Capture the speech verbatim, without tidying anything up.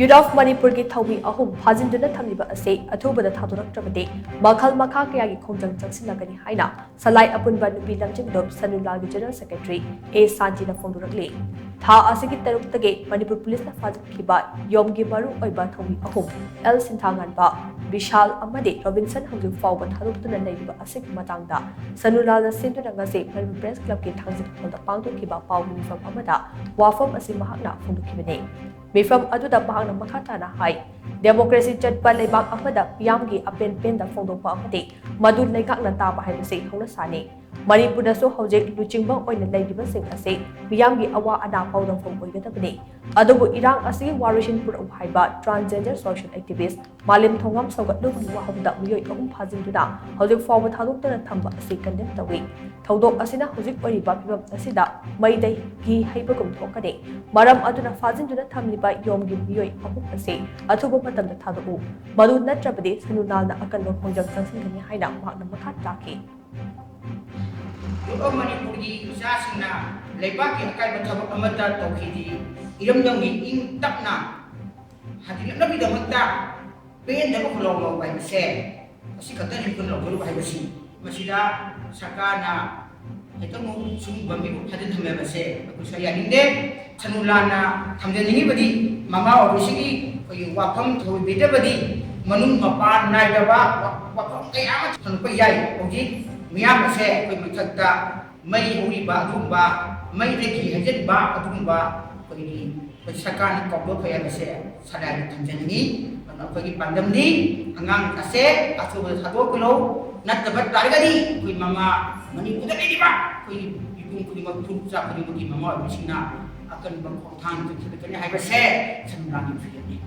Bureau of Manipurꯒꯤ ꯊꯧꯃꯤ ꯑꯍꯨꯝ ꯐꯥꯖꯤꯟꯗꯨꯅ ꯊꯝꯂꯤꯕ ꯑꯁꯤ ꯑꯊꯨꯕꯗ ꯊꯥꯗꯣꯔꯛꯇ꯭ꯔꯕꯗꯤ ꯃꯈꯜ ꯃꯈꯥ ꯀꯌꯥꯒꯤ ꯈꯣꯡꯖꯪ ꯆꯪꯁꯤꯜꯂꯛꯀꯅꯤ ꯍꯥꯏꯅ ꯁꯂꯥꯏ ꯑꯄꯨꯟꯕ ꯅꯨꯄꯤ ꯂꯝꯖꯤꯡꯂꯨꯞ ꯁꯅꯨꯂꯥꯜꯒꯤ General Secretary ꯑꯦ ꯁꯥꯟꯇꯤꯅ ꯐꯣꯡꯗꯣꯔꯛꯂꯤ꯫ ꯊꯥ ꯑꯁꯤꯒꯤ ꯇꯔꯨꯛꯇꯒꯤ ꯃꯅꯤꯄꯨꯔ ꯄꯨꯂꯤꯁꯅ ꯐꯥꯖꯤꯟꯈꯤꯕ ꯌꯣꯝꯒꯤ ꯃꯔꯨ ꯑꯣꯏꯕ ꯊꯧꯃꯤ ꯑꯍꯨꯝ, ꯑꯦꯜ ꯁꯤꯟꯊꯥꯉꯥꯟꯕ, ꯕꯤꯁꯥꯜ ꯑꯃꯗꯤ ꯔꯣꯕꯤꯟꯁꯟ ꯍꯧꯖꯤꯛ ꯐꯥꯎꯕ ꯊꯥꯗꯣꯛꯇꯨꯅ ꯂꯩꯔꯤꯕ ꯑꯁꯤꯒꯤ ꯃꯇꯥꯡꯗ ꯁꯅꯨꯂꯥꯜꯅ ꯁꯤꯟꯗꯨꯅ ꯉꯁꯤ ꯃꯅꯤꯄꯨꯔ Press Clubꯀꯤ ꯊꯥꯡꯖꯤꯡ ꯍꯣꯜꯗ ꯄꯥꯡꯊꯣꯛꯈꯤꯕ ꯄꯥꯎꯒꯤ ꯃꯤꯐꯝ ꯑꯃꯗ ꯋꯥꯐꯝ ꯑꯁꯤ ꯃꯍꯥꯛꯅ ꯐꯣꯡꯗꯣꯛꯈꯤꯕꯅꯤ꯫ ꯃꯤꯐꯝ ꯑꯗꯨꯗ ꯃꯍꯥꯛꯅ ꯃꯈꯥ ꯇꯥꯅ ꯍꯥꯏ, democracy ꯆꯠꯄ ꯂꯩꯕꯥꯛ ꯑꯃꯗ ꯃꯤꯌꯥꯝꯒꯤ ꯑꯄꯦꯟ ꯄꯦꯟꯗ ꯐꯣꯡꯗꯣꯛꯄ ꯑꯃꯗꯤ ꯃꯗꯨ ꯂꯩꯉꯥꯛꯅ ꯇꯥꯕ ꯍꯥꯏꯕꯁꯤ ꯍꯧꯅꯁꯥꯅꯤ꯫ ꯃꯅꯤꯄꯨꯔꯗꯁꯨ ꯍꯧꯖꯤꯛ ꯂꯨꯆꯤꯡꯕ ꯑꯣꯏꯅ ꯂꯩꯔꯤꯕꯁꯤꯡ ꯑꯁꯤ ꯃꯤꯌꯥꯝꯒꯤ ꯑꯋꯥ ꯑꯅꯥ ꯄꯥꯎꯗꯝꯐꯝ ꯑꯣꯏꯒꯗꯕꯅꯤ꯫ ꯑꯗꯨꯕꯨ ꯏꯔꯥꯡ ꯑꯁꯤꯒꯤ ꯋꯥꯔꯣꯏꯁꯤꯟ ꯄꯨꯔꯛꯎ ꯍꯥꯏꯕ transgender social activist ꯃꯥꯂꯦꯝ ꯊꯣꯡꯉꯝ ꯁꯧꯒꯠꯂꯨꯕꯒꯤ ꯋꯥꯐꯝꯗ ꯃꯤꯑꯣꯏ ꯑꯍꯨꯝ ꯐꯥꯖꯤꯟꯗꯨꯅ ꯍꯧꯖꯤꯛ ꯐꯥꯎꯕ ꯊꯥꯗꯣꯛꯇꯅ ꯊꯝꯕ ꯑꯁꯤ condemn ꯇꯧꯏ꯫ ꯊꯧꯗꯣꯛ ꯑꯁꯤꯅ ꯍꯧꯖꯤꯛ ꯑꯣꯏꯔꯤꯕ ꯐꯤꯕꯝ ꯑꯁꯤꯗ ꯃꯩꯗꯒꯤ ꯍꯩꯕꯒꯨꯝ ꯊꯣꯛꯀꯅꯤ꯫ ꯃꯔꯝ ꯑꯗꯨꯅ ꯐꯥꯖꯤꯟꯗꯨꯅ ꯊꯝꯂꯤꯕ ꯌꯣꯝꯒꯤ ꯃꯤꯑꯣꯏ ꯑꯍꯨꯝ ꯑꯁꯤ ꯑꯊꯨꯕ ꯃꯇꯝꯗ ꯊꯥꯗꯣꯛꯎ꯫ ꯃꯗꯨ ꯅꯠꯇ꯭ꯔꯕꯗꯤ ꯁꯅꯨꯂꯥꯜꯅ ꯑꯀꯟꯕ ꯈꯣꯡꯖꯪ ꯆꯪꯁꯤꯟꯒꯅꯤ ꯍꯥꯏꯅ ꯃꯍꯥꯛꯅ ꯃꯈꯥ ꯇꯥꯈꯤ꯫ ꯌꯣꯛꯂꯛ ꯃꯅꯤꯄꯨꯔꯒꯤ ꯏꯆꯥꯁꯤꯡꯅ ꯂꯩꯕꯥꯛꯀꯤ ꯑꯀꯥꯏꯕ ꯊꯕꯛ ꯑꯃꯠꯇ ꯇꯧꯈꯤꯗꯤ ꯏꯔꯝꯗꯝꯒꯤ ꯏꯪ ꯇꯞꯅ ꯍꯟꯖꯤꯜꯂꯛꯅꯕꯒꯤꯗꯃꯛꯇ ꯄꯦꯟꯗꯕ ꯈꯣꯜꯂꯥꯎ ꯂꯥꯎꯕ ꯍꯥꯏꯕꯁꯦ ꯑꯁꯤ ꯈꯛꯇꯅꯤ ꯑꯩꯈꯣꯏꯅ ꯂꯥꯎꯊꯣꯔꯛꯄ ꯍꯥꯏꯕꯁꯤ꯫ ꯃꯁꯤꯗ ꯁꯔꯀꯥꯔꯅ ꯍꯦꯛꯇꯃꯛ ꯁꯤꯒꯨꯝꯕ ꯃꯤꯕꯨ ꯐꯥꯖꯤꯟ ꯊꯝꯃꯦ ꯍꯥꯏꯕꯁꯦ ꯑꯩꯈꯣꯏ ꯁ꯭ꯋꯥꯏ ꯌꯥꯅꯤꯡꯗꯦ꯫ ꯁꯅꯨꯂꯥꯜꯅ ꯊꯝꯖꯅꯤꯡꯉꯤꯕꯗꯤ ꯃꯃꯥ ꯑꯣꯏꯕꯁꯤꯒꯤ ꯑꯩꯈꯣꯏꯒꯤ ꯋꯥꯐꯝ ꯊꯣꯏꯕꯤꯗꯕꯗꯤ ꯃꯅꯨꯡ ꯃꯄꯥꯟ ꯅꯥꯏꯗꯕ ꯋꯥꯐꯝ ꯀꯌꯥ ꯑꯃ ꯊꯝꯂꯛꯄ ꯌꯥꯏ꯫ ꯍꯧꯖꯤꯛ ꯃꯤꯌꯥꯝ ꯑꯁꯦ ꯑꯩꯈꯣꯏ ꯃꯊꯛꯇ ꯃꯩ ꯍꯧꯔꯤꯕ ꯑꯗꯨꯒꯨꯝꯕ, ꯃꯩꯗꯒꯤ ꯍꯩꯖꯤꯟꯕ ꯑꯗꯨꯒꯨꯝꯕ ꯑꯩꯈꯣꯏꯒꯤ ꯑꯩꯈꯣꯏ ꯁꯔꯀꯥꯔꯅ ꯀꯧꯕ ꯐꯩ ꯍꯥꯏꯕꯁꯦ ꯁꯂꯥꯏꯅ ꯊꯝꯖꯅꯤꯡꯉꯤ꯫ ꯑꯗꯨꯅ ꯑꯩꯈꯣꯏꯒꯤ ꯄꯥꯟꯗꯝꯗꯤ ꯑꯉꯥꯡ ꯑꯁꯦ ꯑꯊꯨꯕꯗ ꯊꯥꯗꯣꯛꯄꯤꯔꯧ, ꯅꯠꯇꯕ ꯇꯥꯔꯒꯗꯤ ꯑꯩꯈꯣꯏ ꯃꯃꯥ, ꯃꯅꯤꯄꯨꯔꯗ ꯂꯩꯔꯤꯕ ꯑꯩꯈꯣꯏ ꯃꯤꯄꯨꯝ ꯈꯨꯗꯤꯡꯃꯛ, ꯐꯨꯔꯨꯞ ꯆꯥ ꯈꯨꯗꯤꯡꯃꯛꯀꯤ ꯃꯃꯥ ꯑꯣꯏꯕꯁꯤꯡꯅ ꯑꯀꯟꯕ ꯈꯣꯡꯊꯥꯡ ꯆꯠꯊꯔꯛꯀꯅꯤ ꯍꯥꯏꯕꯁꯦ ꯁꯅꯨꯂꯥꯜꯒꯤ ꯐꯤꯔꯦꯞꯅꯤ꯫